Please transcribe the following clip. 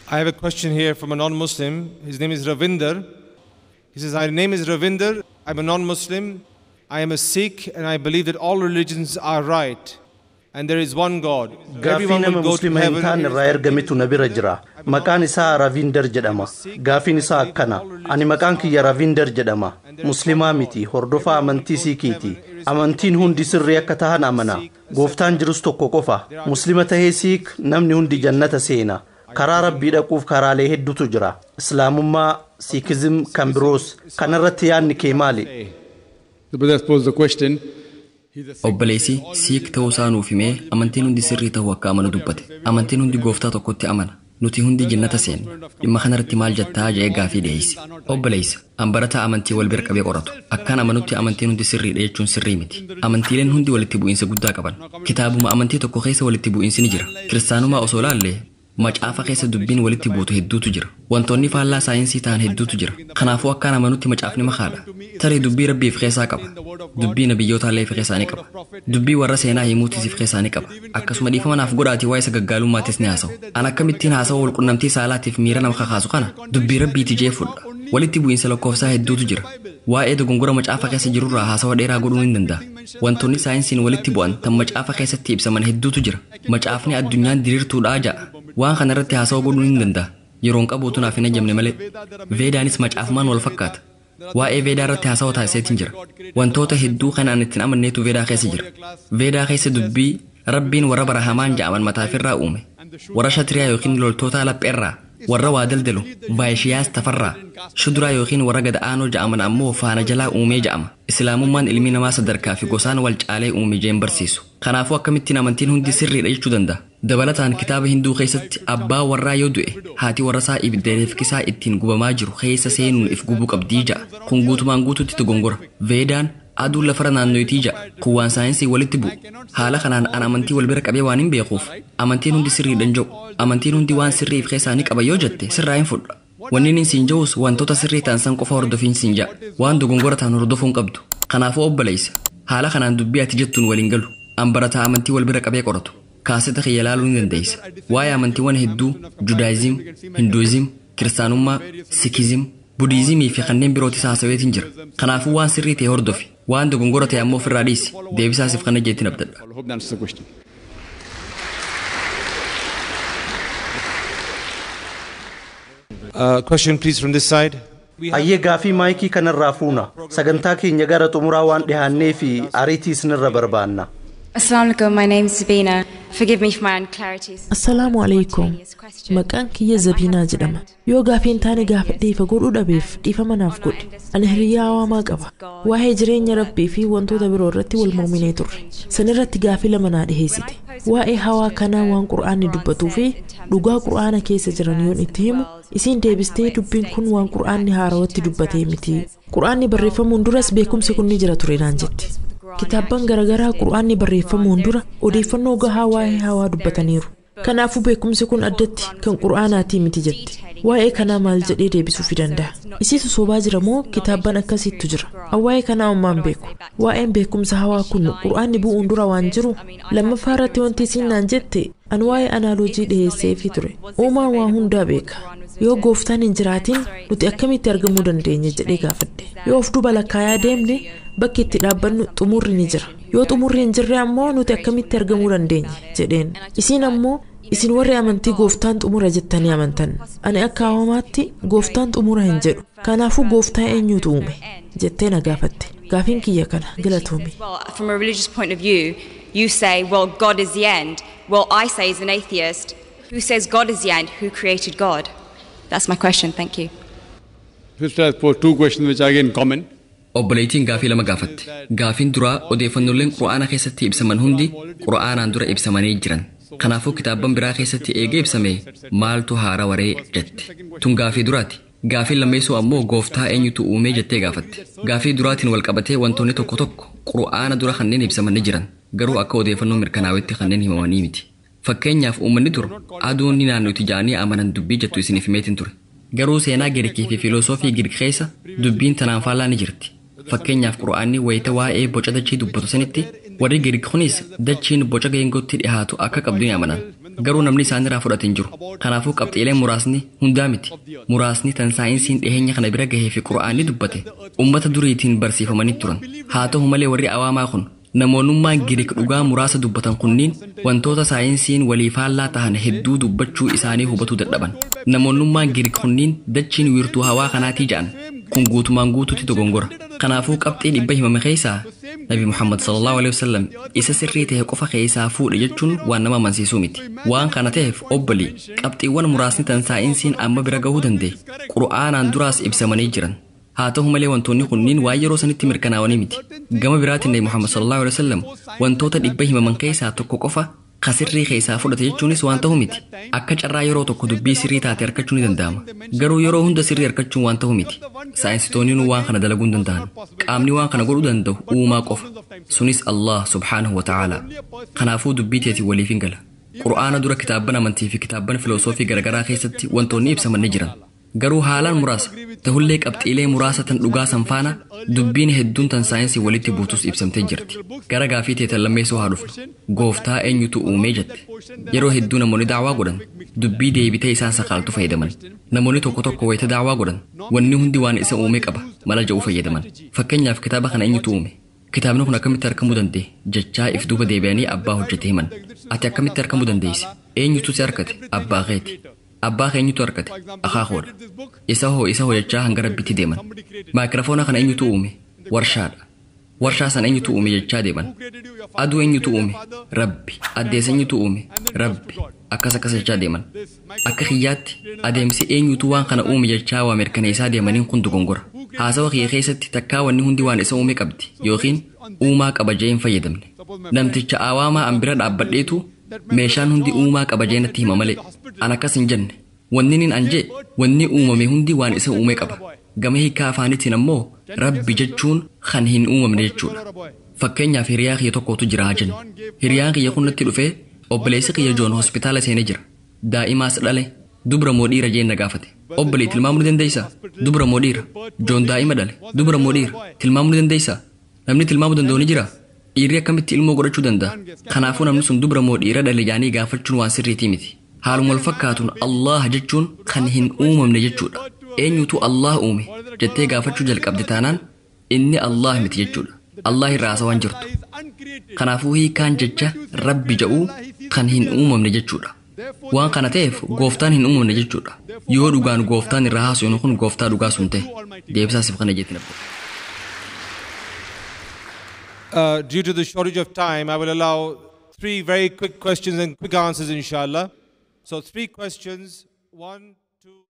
I have a question here from a non-Muslim. His name is Ravinder. He says, "My name is Ravinder. I'm a non-Muslim. I am a Sikh and I believe that all religions are right and there is one God. Gaaffii Everyone nama will go to Musliima hin heaven." taane irraa ergametu na bira jira. Maqaan isaa Ravinder jedhama. Gaaffiin isaa akkana. Ani maqaan kiyya Ravinder jedhama. Muslimaa miti, hordofaa amantii Siikiiti. Amantiin hundi sirrii akka tahan amana. Gooftaan jirus tokko qofa. Muslima tahee Siik namni hundi jannata seena. Karaa Rabbii dhaquuf karaalee hedduutu jira. Islaamummaa, Siikizim, kan biroos. Kanarratti yaadni kee maali? The brother has posed the question. Obboleessi Siik ta'uu isaa nuuf himee amantiin hundi sirrii ta'uu akka amanu dubbate. Amantiin hundi gooftaa tokkotti amana. Nuti hundi jannata seenna. Dhimma kanarratti maal jettaa jedhee gaafii dhiyeesse. Obboleessa, an barataa amantii wal bira qabee qoratu. Akkaan amanutti amantiin hundi sirriidha jechuun sirrii miti. Amantiileen hundi walitti bu'iinsa guddaa qaban. Kitaabuma amantii tokko keessa walitti bu'iinsi ni jira. Kiristaanummaa osoo laallee macaafa keessa dubbiin walitti buutu hedduutu jira. Wantoonni faallaa saayinsii ta'an hedduutu jira. Kanaafuu akkaan amanutti macaafni makaadha. Tarii dubbii rabbii of keessaa qaba. Dubbii nabiyyootallee of keessaa ni qaba. Dubbii warra seenaa himuutis of keessaa ni qaba. Akkasuma dhiifama naaf godhaatii waa'ee sagaggaalummaatis ni haasa'u. An akkamittiin haasa'u walqunnamtii saalaatiif miira nama kakaasu kana dubbii rabbiiti jee fudha. Walitti bu'iinsa lakkoofsaa hedduutu jira. Waa'ee dogongora macaafa keessa jirurraa haasawa dheeraa godhuun hin danda'a. Wantoonni saayinsiin walitti bu'an tan macaafa keessatti ibsaman hedduutu jira. Macaafni addunyaan diriirtuudhaa ja'a. Waan kana irratti haasawa godhuun hin danda'a. Yeroon qabuutu naaf hin ajjamne malee. Veedaanis macaafumaan wal fakkaata. Waa'ee Veedaa irratti haasawa taasiseetiin jira. Wantoota hedduu kan ani ittiin amanneetu Veedaa keessa jira. Veedaa keessa dubbii Rabbiin warra barahamaan ja'aman mataafirraa uume. Warra shatiriyaa yookiin loltoota lapheerraa, warra waa daldalu, vaayishiyaas tafarraa, shuduraa yookiin warra gad aanoo ja'aman ammoo faana jalaa uumee ja'ama. Islaamummaan ilmi namaa sadarkaa fi gosaan wal caalee uume jeen barsiisu. Kanaafuu akkamittiin amantiin hundi sirriidha jechuu danda'a. Dabalataan kitaaba Hinduu keessatti abbaa warraa yoo du'e haati warrasaa ibidda reefkisaa ittiin gubamaa jiru keessa seenuun if gubuu qabdii ja'a. Kun guutumaan guututti dogongora. Veedaan aduun lafarra naannoitii ja'a. Kun waan saayinsii walitti bu'u. Haala kanaan an amantii wal bira qabee waan hin beekuuf amantiin hundi sirriidha hin jedhu. Amantiin hundi waan sirrii if keessaa ni qaba yoo jette sirraa hin fudha. Wanni inni siin jedhus wantoota sirrii ta'an san qofa hordofiin siin ja'a. Waan dogongora ta'an hordofuu hin qabdu. Kanaafuu obboleessa, haala kanaan dubbii ati jettuun waliin galu. An barataa amantii wal bira qabee qoratu. Kaaseta kiyya ilaaluu ni dandeessa. Waa'ee amantiiwwan hedduu Judaayizim, Hinduuzim, Kiristaanummaa, Sikizim, Budiizimii fi kanneen birootis haasaweetiin jira. Kanaafuu waan sirrii ta'e hordofi. Waan dogongora ta'e ammoo ofirraa dhiisi. Deebisaa siif kana jeetiin abdadha. I hope that answers the question. Question please from this side. Hayyee gaafii maayikii kanarraa fuuna. Sagantaa keenya gara xumuraa waan dhiyaannee fi ariitii isinirra barbaanna. Assalamu alaikum, my name's Sabina. Forgive me for my unclarities. Assalaamu alaikum. Maqaan kiyya Zabiinaa jedhama. Yoo gaafiin taane gaafadhee ifa godhuu dhabeef dhiifama naaf godhi. Ani hiriyaa waamaa qaba. Waa'ee jireenya rabbii fi wantoota biroo irratti wal morminee turre. San irratti gaafii lama naa dhiheessite. Waa'ee hawaa kanaa waan Qur'aanni dubbatuu fi dhugaa Qur'aana keessa jiran yoon itti himu isiin deebistee dubbiin kun waan Qur'aanni haarawatti dubbatee miti. Qur'aanni barreeffamuun duras beekumsi kun ni jira ture naan jetti. Kitaabban garaagaraa Qur'aanni barreeffamuun dura odeeffannoo gahaa waa'ee hawaa dubbataniiru. Kanaafuu beekumsi kun addatti kan Qur'aanaatii miti jetti. Waa'ee kanaa maal jedhee deebisuufi danda'a? Isiitu sobaa jira moo kitaabban akkasiittu jira? An waa'ee kanaa ammaan beeku. Waa'een beekumsa hawaa kun Qur'aanni bu'uun dura waan jiru lammaffaa irratti wanti isiin naan jette an waa'ee anaaloojii dhiheesseefii ture. Uumaan waa hundaa beeka. Yoo gooftaan hin jiraatin nuti akkamitti argamuu dandeenya jedhee gaafadhe. Yoo of duuba lakkaayaa deemne bakki itti dhaabbannu xumurri ni jira. Yoo xumurri hin jirre ammoo nuti akkamitti argamuu dandeenya jedheen. Isiin ammoo isin warri amantii gooftaan xumura jettanii amantan. Ani akka hawamaatti gooftaan xumura hin jedhu. Kanaafuu gooftaa eenyutu uume jettee na gaafatte. Gaafiin kiyya kana galatoomi. Well, from a religious point of view, you say, well, God is the end. Well, I say as an atheist, who says God is the end? Who created God? That's my question. Thank you. Sister has posed two questions which are again common. Obboleettiin gaafii lama gaafatte. Gaafiin duraa odeeffannooleen Qur'aana keessatti ibsaman hundi Qur'aanaan dura ibsamanii jiran. Kanaafuu kitaabban biraa keessatti eegee ibsame maaltu haara waree jette. Tun gaafii duraati. Gaafiin lammeessoo ammoo gooftaa eenyutu uumee jettee gaafatte. Gaafii duraatiin wal qabatee wantoonni tokko tokko Qur'aana dura kanneen ibsaman ni jiran. Garuu akka odeeffannoo mirkanaawetti kanneen himamanii miti. Fakkeenyaaf uummanni dur aduun ni naannootti ja'anii amanan dubbii jettu isiniif himeetiin ture. Garuu seenaa Giriikii fi filosoofii Giriik keessa dubbiin tanaan faallaa ni jirti. Fakkeenyaaf Qur'aanni wayita waa'ee boca dachii dubbatu sanitti warri Giriik kunis dachiin boca geengootti dhihaatu akka qabdu ni amanan. Garuu namni isaanirraa fudhate hin jiru. Kanaafuu qabxiileen muraasni hundaa miti. Muraasni tan saayinsiin dhiheenya kana bira gahee fi Qura'aanni dubbate ummata duriitiin barsiifamanii turan. Haa ta'u malee warri awaamaa kun namoonnummaan Giriik dhugaa muraasa dubbatan kunniin wantoota saayinsiin walii faallaa tahan hedduu dubbachuu isaanii hubatuu dadhaban. Namoonnummaan Giriik kunniin dachiin wiirtuu hawaa kanaatii ja'an kun guutumaan guutuutti dogongora. Kanaafuu qabxii 100 himame keessaa Nabi Muhammad sallallahu alaihi wasallam isa sirrii ta'e qofa keessaa fuudhe jechuun waan nama amansiisuu miti. Waan kana ta'eef obbolii qabxiiwwan muraasni tan saayinsiin amma bira gahuu danda'e Qur'aanaan duraas ibsamanii jiran. Haa ta'u malee wantoonni kunniin waan yeroo sanitti mirkanaa'anii miti. Gama biraatiin Nabi Muhammad sallallahu alaihi wasallam wantoota 100 himaman keessaa tokko qofa kasirrii keessaa fudhate jechuunis waan ta'u miti. Akka carraa yeroo tokko dubbii sirrii taate argachuu ni danda'ama. Garuu yeroo hunda sirrii argachuun waan ta'u miti. Saayinsistoonni waan kana dalaguu hin danda'an. Qaamni waan kana godhuu danda'u uumaa qofa. Sunis Allah subhaanahu wa ta'ala. Kanaafuu dubbii teetiin waliif hin gala. Qur'aana dura kitaabban amantii fi kitaabban filosoofii garaagaraa keessatti wantoonni ibsaman ni jiran. Garuu haalaan muraasa tahullee qabxiilee muraasa tan dhugaa san faana dubbiin hedduun tan saayinsii walitti buutus ibsamtee jirti. Gara gaafii teetan lammeessoo haa dhufnu. Gooftaa eenyutu uumee jette. Yeroo hedduu namoonni daawaa godhan dubbii deebitee isaan sakaaltu fayyadaman. Namoonni tokko tokko wayita daawaa godhan wanni hundi waan isa uumee qaba mala ja'uu fayyadaman. Fakkeenyaaf kitaaba kana eenyutu uume? Kitaabni kun akkamitti argamuu danda'e jechaa if duuba deebi'anii abbaa hojjete himan. Ati akkamitti argamuu dandeesse? Eenyutu si argate? Abbaa keeti. Abbaa keenyutu argate? Akaakoodha. Isa hoo isa hojjechaa hanga rabbitti deeman. Maayikiroofoona kana eenyutu uume? Warshaadha. Warshaa sana eenyutu uume jechaa deeman. Aduu eenyutu uume? Rabbi. Addeessa eenyutu uume? Rabbi. Akkas akkas jechaa deeman. Akka kiyyaatti adeemsi eenyutu waan kana uume jechaa waa mirkaneessaa deemaniin kun dogongora. Haasawa kiyya keessatti takkaa wanni hundi waan isa uume qabdi yookiin uumaa qaba jee hin fayyadamne. Namticha awaamaa an bira dhaabbadheetu meeshaan hundi uumaa qaba jee natti hima malee an akkas hin jenne. Wanni nin an jee wanni uumame hundi waan isa uume qaba. Gama hiikaa afaaniitiin ammoo rabbi jechuun kan hin uumamne jechuudha. Fakkeenyaaf hiriyaa kiyya tokkotu jira haa jennu. Hiriyaan kiyya kun natti dhufee obboleessi kiyya Joon hospitaala seenee jira. Daa'imaas dhale dubra moo dhiira jeen na gaafate. Obbolee tilmaamuu ni dandeessaa? Dubra moo dhiira? Joon daa'ima dhale dubra moo dhiira? Tilmaamuu ni dandeessaa? Namni tilmaamuu danda'u ni jiraa? Dhiirri akkamitti ilmoo godhachuu danda'a? Kanaafuu namni sun dubra moo dhiira dhale jaanii gaafachuun waan sirriitii miti. Haaluma wal fakkaatuun Allah jechuun kan hin uumamne jechuudha. Eenyutu Allah uume jettee gaafachuu jalqabde taanaan inni Allah miti jechuudha. Allah irraa haasawaan jirtu. Kanaafuu hiikaan jecha Rabbi ja'uu kan hin uumamne jechuudha. Waan kana ta'eef gooftaan hin uumamne jechuudha. Yoo dhugaan gooftaan irraa haasawinu kun gooftaa dhugaa sun ta'e deebisaa siif kana jetti nabbo. Due to the shortage of time, I will allow 3 very quick questions and quick answers, inshallah. So 3 questions, 1, 2.